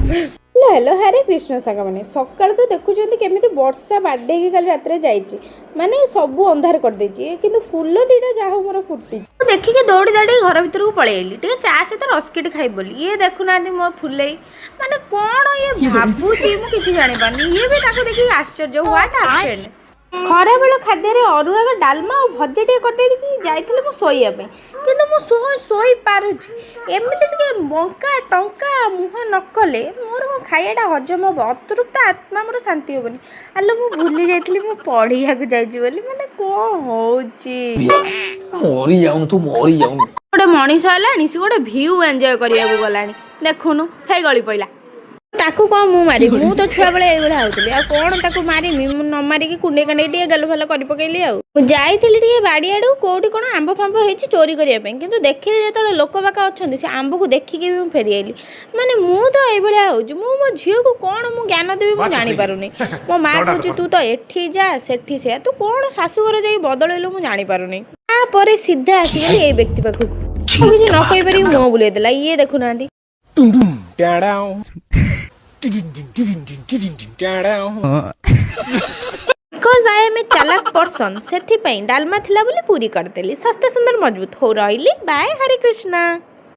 Hello hello, Hare Krishna ସାଙ୍ଗମାନେ। ସକାଳୁ ତ ଦେଖୁଛନ୍ତି କେମିତି ବର୍ଷା ବାଡ଼େଇକି କାଲି ରାତିରେ ଯାଇଛି, ମାନେ ସବୁ ଅନ୍ଧାର କରିଦେଇଛି। କିନ୍ତୁ ଫୁଲ ଦୁଇଟା ଯାହା ହଉ ମୋର ଫୁଟିଛି। ମୁଁ ଦେଖିକି ଦୌଡ଼ି ଦୌଡ଼ି ଘର ଭିତରକୁ ପଳେଇ ଆଇଲି, ଟିକେ ଚା ସହିତ ରସ୍କିଟ୍ ଖାଇବି ବୋଲି। ଇଏ ଦେଖୁନାହାନ୍ତି ମୋ ଫୁଲେଇ, ମାନେ କ'ଣ ଇଏ ଭାବୁଛି ମୁଁ କିଛି ଜାଣିପାରୁନି। ଇଏ ବି ତାକୁ ଦେଖିକି ଆଶ୍ଚର୍ଯ୍ୟ। What happened? ଖରାବେଳ ଖାଦ୍ୟରେ ଅରୁଆ, ଡାଲମା ଆଉ ଭଜା ଟିକେ କରିଦେଇକି ଯାଇଥିଲି ମୁଁ ଶୋଇବା ପାଇଁ। କିନ୍ତୁ ମୁଁ ଶୋଇପାରୁଛି ଏମିତି ଟିକେ ବଙ୍କା ଟଙ୍କା ମୁହଁ ନ କଲେ ମୋର କ'ଣ ଖାଇବାଟା ହଜମ ହେବ? ଅତୃପ୍ତ ଆତ୍ମା ମୋର ଶାନ୍ତି ହେବନି। ଆଲୋ, ମୁଁ ଭୁଲି ଯାଇଥିଲି ମୁଁ ପଢ଼ିବାକୁ ଯାଇଛି ବୋଲି। ମାନେ କ'ଣ ହେଉଛି? ମରି ଯାଉନୁ ତୁ, ମରି ଯାଉନୁ। ଗୋଟେ ମଣିଷ ହେଲାଣି, ସେ ଗୋଟେ ଭିଉ ଏନ୍ଜୟ କରିବାକୁ ଗଲାଣି। ଦେଖୁନୁ, ହେଇ ଗଳି ପଇଲା। ତାକୁ କ'ଣ ମୁଁ ମାରିବି? ମୁଁ ତ ଛୁଆବେଳେ ଏଇଭଳିଆ ହଉଥିଲି, ଆଉ କ'ଣ ତାକୁ ମାରିମି? ମୁଁ ନ ମାରିକି କୁଣ୍ଡେଇ କାଣ୍ଡେଇ ଟିକେ ଗାଲ ଫାଲ କରି ପକେଇଲି। ଆଉ ମୁଁ ଯାଇଥିଲି ଟିକେ ବାଡ଼ିଆଡ଼କୁ, କୋଉଠି କ'ଣ ଆମ୍ବ ଫାମ୍ବ ହେଇଛି ଚୋରି କରିବା ପାଇଁ। କିନ୍ତୁ ଦେଖିଲି ଯେତେବେଳେ ଲୋକ ବାକ ଅଛନ୍ତି, ସେ ଆମ୍ବକୁ ଦେଖିକି ବି ମୁଁ ଫେରିଆଇଲି। ମାନେ ମୁଁ ତ ଏଇଭଳିଆ ହେଉଛି, ମୁଁ ମୋ ଝିଅକୁ କ'ଣ ମୁଁ ଜ୍ଞାନ ଦେବି ମୁଁ ଜାଣିପାରୁନି। ମୋ ମା କହୁଛି, ତୁ ତ ଏଠି ଯା ସେଠି ସେୟା, ତୁ କ'ଣ ଶାଶୁଘର ଯାଇ ବଦଳେଇଲୁ ମୁଁ ଜାଣିପାରୁନି। ତାପରେ ସିଧା ଆସିଗଲି ଏଇ ବ୍ୟକ୍ତି ପାଖକୁ। ମୁଁ କିଛି ନ କହିପାରିକି ମୁହଁ ବୁଲେଇ ଦେଲା। ଇଏ ଦେଖୁନାହାନ୍ତି। Down. Down. Because I am a ଚାଲାକ ପର୍ସନ୍, ସେଥିପାଇଁ ଡାଲମା ଥିଲା ବୋଲି ପୁରୀ କରିଦେଲି। ଶସ୍ତା, ସୁନ୍ଦର, ମଜବୁତ। ହଉ, ରହିଲି, ବାଏ, ହରେ କୃଷ୍ଣା।